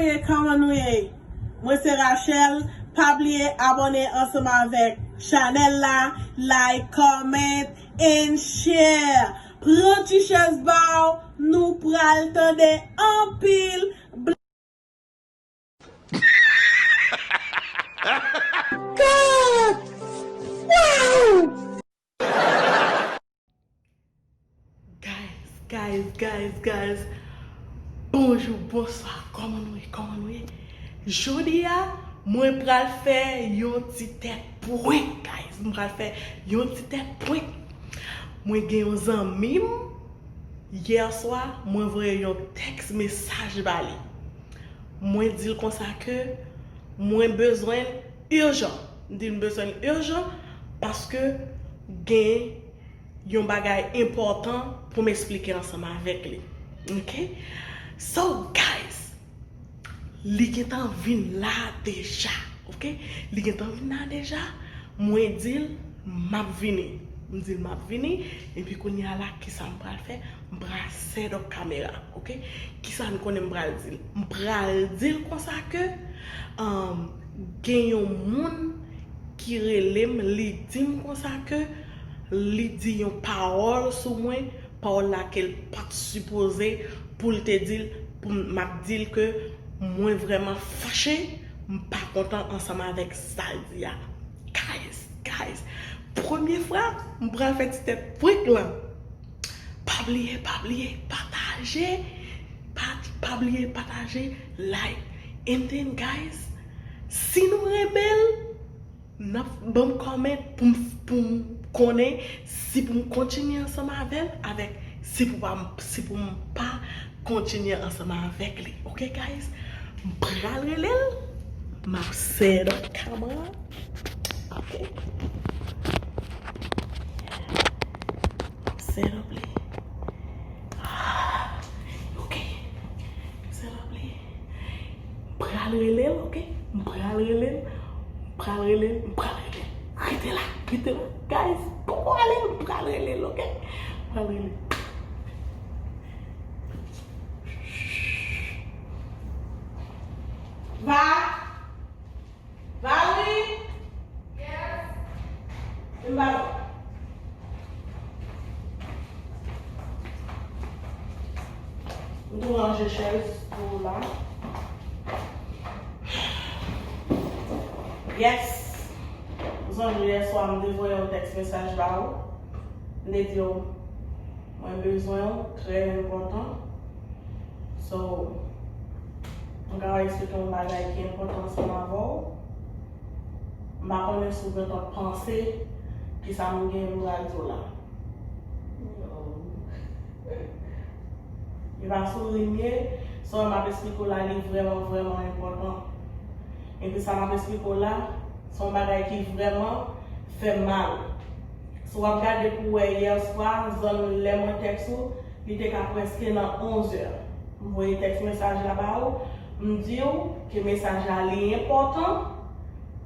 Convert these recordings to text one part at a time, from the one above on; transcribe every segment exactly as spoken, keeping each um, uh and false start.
Kòman nou ye? Mwen se Rachel. Pa bliye abòne ansanm avèk chanèl la, like, comment and share. Pran ti chèz ba w, nou pral tande anpil bl- Guys, guys, guys, guys. Bonjou, bonswa, kòman nou ye? Kòman nou ye? Jodi a, mwen pral fè yon ti tèt prank, guys. Mwen pral fè yon ti tèt prank. Mwen gen yon zanmi m, yè swa, mwen voye yon tèks mesaj ba li. Mwen di l konsa ke mwen bezwen l ijan. M di l m bezwen l ijan paske gen yon bagay enpòtan pou m esplike ansanm avèk li. Ok? So, guys, li gentan vin la deja. Ok? Li gentan vin la deja. Mwen di l, m ap vini. M di l, m ap vini. Epi kounye a la, kisa m pral fè? M pral set up kamera. Ok? Kisa n konnen m pral di l? M pral di l konsa ke, um, gen yon moun ki rele m, li di m konsa ke li di yon pawòl sou mwen, pawòl la ke l pa t sipoze pou l te di l, pou m, m ap di l ke mwen vrèman fache, m pa kontan ansanm avèk sa l di a. Guys, guys, premye fwa m pral fè ti tèt prank lan. Pa bliye, pa bliye pataje, pa, pa bliye pataje, like. And then, guys, si nou renmen l, n ap ban m comment pou m, pou m konnen si pou m kontinye ansanm avè l, avèk si pou pa, si pou m pa kontinye ansanm avèk li. Ok, guys? M pral rele l. M ap set up kamera. Ok. M ap set up li. Ah, ok. M set up li. M pral rele l, ok? M pral rele l. M pral rele l. M pral rele l. Rete la. Rete la. Guys, poko ale. M pral rele l, ok? M pral rele l. Va. Valerie! Yes. Vin ba mwen. M tou ranje chèz pou ou la. Yes. Ou sonje yè swa m te voye yon tèks mesaj ba ou. M te di w, mwen bezwen w, trè enpòtan. So, mwen ka eksplike yon bagay ki enpòtan ansanm avè w. M pa konnen si w gentan panse kisa m gen pou m pral di w la. E pa souri m ye, sa m ap eksplike w la, li vrèman, vrèman enpòtan. Epi sa m ap eksplike w la, se yon bagay ki vrèman fè m mal. Si w ap gade pou w wè yè swa, zòn lè mwen tèks ou, li te ka prèske nan onz è. M voye tèks mesaj la ba ou, m di w ke mesaj la li enpòtan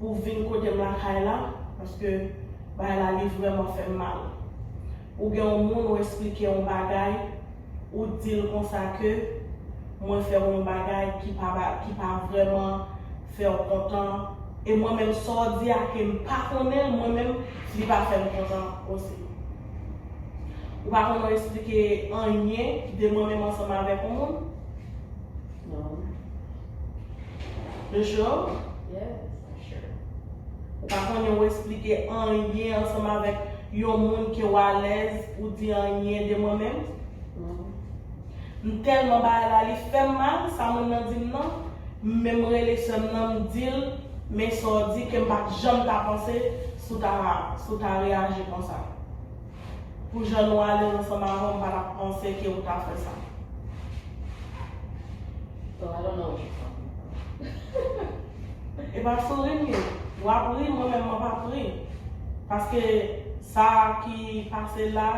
pou w vin kote m lakay la, paske bagay la li vrèman fè m mal. Ou gen yon moun ou eksplike yon bagay, ou di l konsa ke mwen fè w yon bagay ki pa, ki pa vrèman fè w kontan. E mwen menm sa w di a ke m pa konnen l, mwen menm li pa fè m kontan osi. Ou pa konnen w eksplike anyen de mwen menm ansanm avèk yon moun? Non. You sure? Yes, I'm sure. Ou pa konnen w eksplike anyen ansanm avèk yon moun ke w alèz ou di anyen de mwen menm? Non. M tèlman bagay la li fè m mal, sa moun nan di m nan, m menm rele sè m nan, m di l, men sa w di ke m pa t janm ta panse si w ta, si w ta reyaji konsa. Pou jan nou alèz ansanm avè w, m pa t ap panse ke ou ta fè sa. So I don't know what you're talking about. E pa souri m ye. W ap ri, mwen menm mwen p ap ri. Paske sa ki pase la,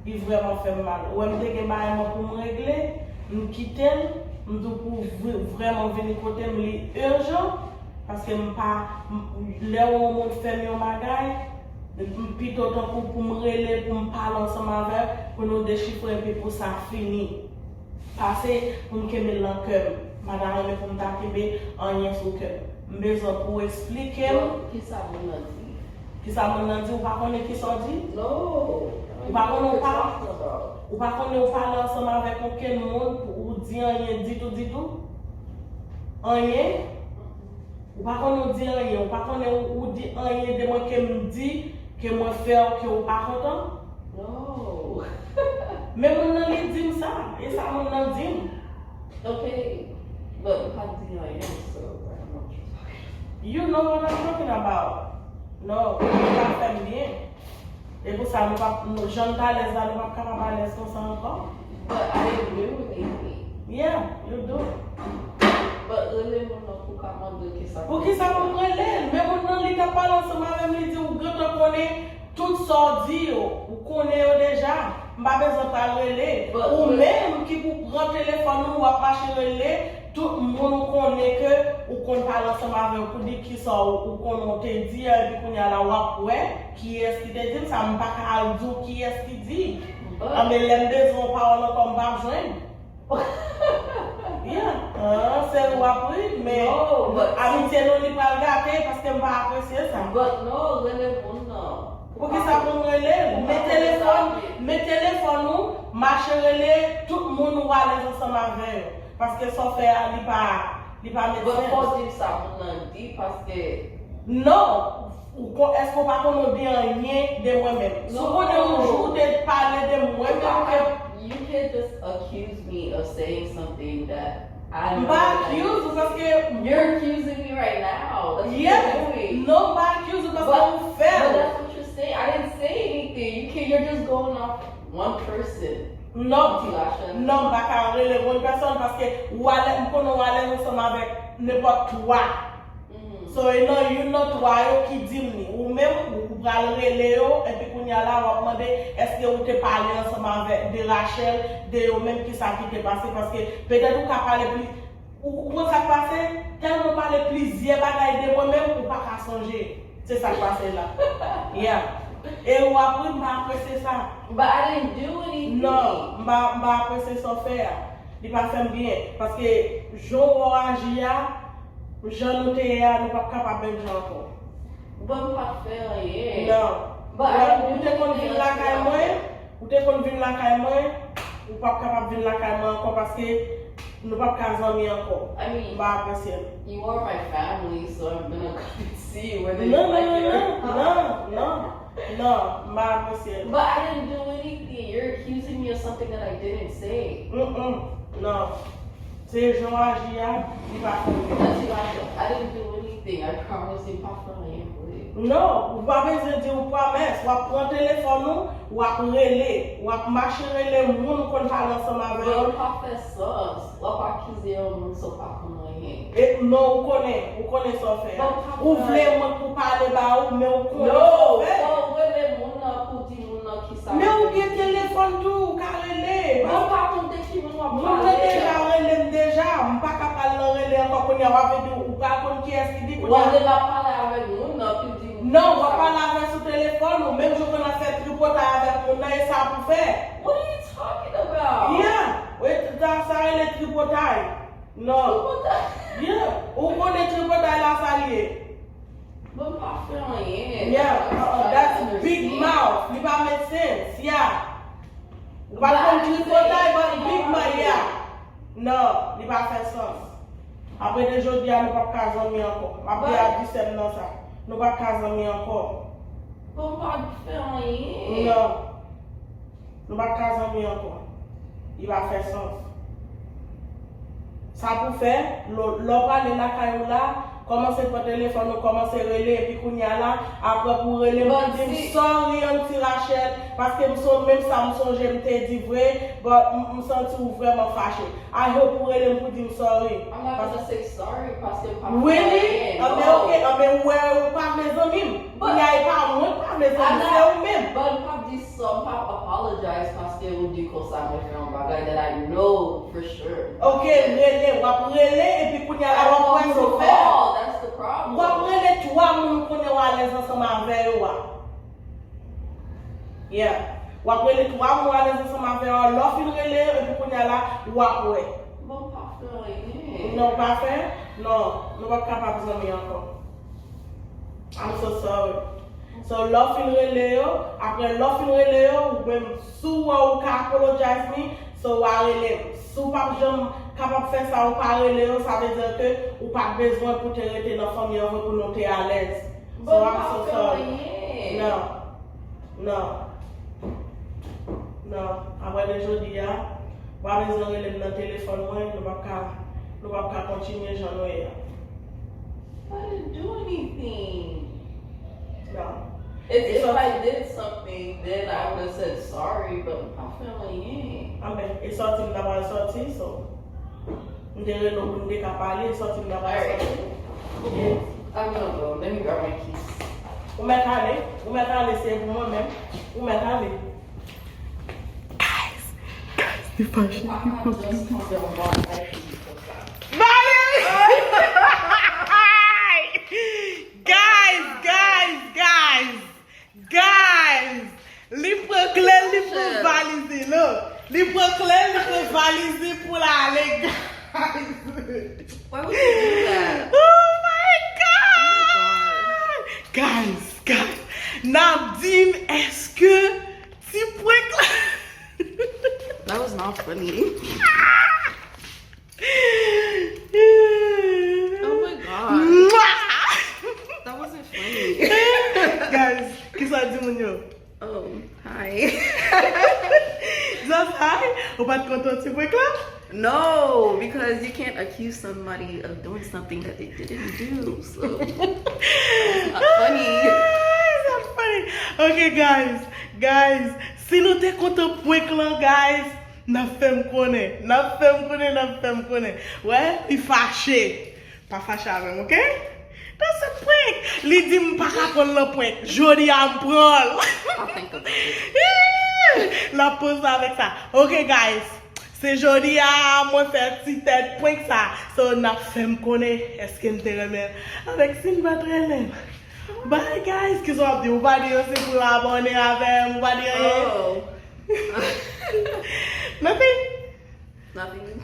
li vrèman fè m mal. Ou wè m te gen bagay mwen pou m regle, m kite l, m di w pou vre-, vrèman vini kote m, li ijan, paske m pa, m, lè yon moun fè m yon bagay, m pito tankou pou m rele, pou m pale ansanm avè l, pou nou dechifre epi pou sa fini. Pase pou m kenbe l nan kè m. M pa ta renmen pou m ta kenbe anyen sou kè m. M bezwen pou w eksplike m. Bon, kisa moun nan di? Kisa moun nan di? Ou pa konnen kisa w di? No. Ou pa konnen ou pa, ou pa konnen ou pale ansanm avèk okenn moun pou ou di anyen ditou, ditou? Anyen? Ou pa konnen ou di anyen, ou pa konnen ou, ou di anyen de mwen ke m di, ke mwen fè w, ke ou pa kontan? No. Men moun nan li di m sa, e sa moun nan di m. Ok, but m pa t di anyen, so I don't know what you're talking about. You know what I'm talking about. No, ou pa fè m byen. E pou sa, nou p ap, nou, jan n t alèz la, nou p ap kapab alèz konsa ankò. But I didn't do anything. Yeah, you do. But rele moun nan pou ka mande l kisa. Pou kisa pou m rele l? Men moun nan, li t ap pale ansanm avè m, li di ou gentan konnen tout sa w di yo, ou konnen yo deja. M pa bezwen pral rele. Ou menm ki pou pran telefòn ou, w ap mache rele tout moun ou konnen ke ou konn pale ansanm avè yo pou di kisa ou, ou konnen w te di a, epi kounye a la w ap wè kiyès ki te di m sa. M pa ka al di w kiyès ki di. Anben, lè m bezwen yon pawòl ankò, m p ap jwenn. Yeah. Ah, sèl w ap ri, men amitye nou li pral gate paske m pa apresye sa. But no, rele moun nan. Poukisa pou m rele l? Men telefòn, men telefòn ou, mache rele tout moun ou alèz ansanm avè yo. Paske sa w fè a, li pa, li pa make sense. But fò w di m sa moun nan di, paske. Non, ou kon, èske w pa konnen w di anyen de mwen menm? Si w konnen yon jou w te pale de mwen menm ke. You can't just accuse me of saying something that I know. M pa accuse ou paske. You're accusing me right now. That's what you're doing. Non, m pa accuse ou paske ou fè l. But that's what you're saying. I didn't say anything. You can't, you're just going off one person. Non, non, m pa ka rele one person paske ou alèz, m konnen ou alèz ansanm avèk nenpòt twa. So, e nan youn nan twa yo ki di m li. Ou menm, ou, ou pral rele yo, epi kounye a la, w ap mande, èske ou te pale ansanm avèk, de Rachel, de yo menm, kisa ki te pase? Paske petèt ou ka pale pli, ou, ou konn sa k pase? Tèlman pale plizyè bagay de mwen menm, ou pa ka sonje. Se sa k pase la. Yeah. E w ap ri, m pa apresye sa. But I didn't do anything. Non, m pa, m pa apresye sa w fè a. Li pa fè m byen. Paske jan w aji a, jan nou te ye a, nou p ap kapab menm jan ankò. But m pa t fè anyen. Non. But I didn't do anything. Ou te konn vin lakay mwen, ou te konn vin lakay mwen, ou p ap kapab vin lakay mwen ankò paske nou p ap ka zanmi ankò. I mean, m pa apresye l. You are my family, so I'm gonna come and see you whether you like it or not. Non, non, non, non, non, non, m pa apresye l. But I didn't do anything. You're accusing me of something that I didn't say. Mm-mm, non. Se jan w aji a, li pa fè m byen. Auntie Lasha, I didn't do anything. I promise you, m pa fè anyen vre. Non, ou pa bezwen di yon pwomès. W ap pran telefòn ou, w ap rele, w ap mache rele moun ou konn pale ansanm avè yo. But ou pa fè sans. W ap akize yon moun san w pa konn anyen. E non, ou konnen, ou konnen sa w fè a. Ou vle mwen pou pale ba ou, men ou konnen sa w fè. Non, fò w rele moun nan pou di moun nan kisa. Men ou gen telefòn tou, ou ka rele. Mwen pa konn de ki moun w ap pale. Moun nan deja rele m deja, m pa ka pral nan rele ankò kounye a, w ap vin di ou pral konn kiyès ki di kounye a. W ap pale avèk moun nan pou di moun nan. Non, w ap pale avè l sou telefòn ou, menm jan w konn ap fè tripotay avèk moun nan, e sa pou fè. What are you talking about? Yeah, sa rele tripotay. Non. Tripotay. Yeah. Ou konnen tripotay la sa l ye? Bon, m pa fè anyen. Yeah, uh-uh, that's big mouth. Li pa make sense. Yeah. Ou pa konn tripotay, but big mouth, yeah. Non, li pa fè sans. Apre de jodi a, nou p ap ka zanmi ankò. M ap di a di sè m nan sa. Nou p ap ka zanmi ankò. Bon, m pa fè anyen. Non. Nou pa ka zanmi ankò. Li pa fè sans. Sa pou fè, lè w, lè w prale lakay ou la, kòmanse pran telefòn ou, kòmanse rele, epi kounye a la, apre pou w rele m, pou di m, sorry, Auntie Rachel, paske m son-, menm sa m sonje m te di vre, but m, m santi w vrèman fache. I hope ou rele m pou di m sorry. I'm not gonna say sorry, paske m pa fè anyen. Really? Anben, ok, anben, ou wè, ou pa vle zanmi m. Kounye a, e pa mwen k pa vle zanmi, se ou menm. But m p ap di sa, m p ap apologize paske ou di konsa mwen fè yon bagay that I know for sure. Ok, rele, w ap rele, epi kounye a la, w ap wè sa w fè. I don't know who to call, that's the problem. W ap rele twa moun ou konnen w alèz ansanm avè yo a. Yeah. W ap rele twa moun ou alèz ansanm avè yo a, lè w fin rele yo, epi kounye a la, w ap wè. Bon, m p ap fè anyen. Non, pa fè. Non, nou p ap kapab zanmi ankò. I'm so sorry. So, lè w fin rele yo, apre lè w fin rele yo, ou menm, si w wè ou ka apologize me, so w a rele m. Si w p ap janm kapab fè sa, ou pa rele yo, sa vle di ke ou pa t bezwen pou te rete nan fanmi an vre pou nou te alèz. So, I'm so sorry. Non. Non. Non. Apre de jodi a, w a bezwen rele m nan telefòn mwen, nou p ap ka, nou p ap ka kontinye jan nou ye a. I didn't do anything. Non. If, if I did something, then I would have said sorry, but m pa fè anyen. Amen. E sòti m ta pral sòti, so. M te rele w pou n te ka pale, e sòti m ta pral sòti. Yeah. I'm gonna go. Let me grab my keys. Ou mèt ale, ou mèt ale, se pou mwen menm. Ou mèt ale. Guys, guys, li fache, li pran plis. Guys, guys, guys, guys. Li pran kle l, li pran valiz li, non. Li pran kle l, li pran valiz li pou l ale, guys. Why would you do that? Oh my God! Guys, guys, n ap di m èske ti prank la. That was not funny. Oh my God. That wasn't funny. Guys, kisa w di moun yo? Oh, hi. Just hi? Ou pa t kontan ti prank la? No, because you can't accuse somebody of doing something that they didn't do. So, it's not funny. It's not funny. Okay, guys. Guys, si nou te kontan prank lan, guys, n ap fè m konnen. N ap fè m konnen, n ap fè m konnen. Wè, li fache. Pa fache avè m, oke? That's a prank. Li di m pa ka pran l nan prank. Jodi a m pran l. I'll think about it. L ap poze avèk sa. Oke, guys. Se jodi a mwen fè ti tèt prank sa. So, n ap fè m konnen èske m te renmen l. Avèk si m pa t renmen l. Bye, guys. Kisa w ap di? Ou pa di yo si pou yo abòne avè m. Ou pa di anyen. Oh. Nothing. Nothing.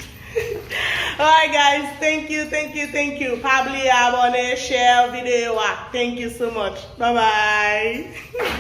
Alright, guys, thank you, thank you, thank you. Pa bliye abòne, share videyo a. Thank you so much. Bye bye.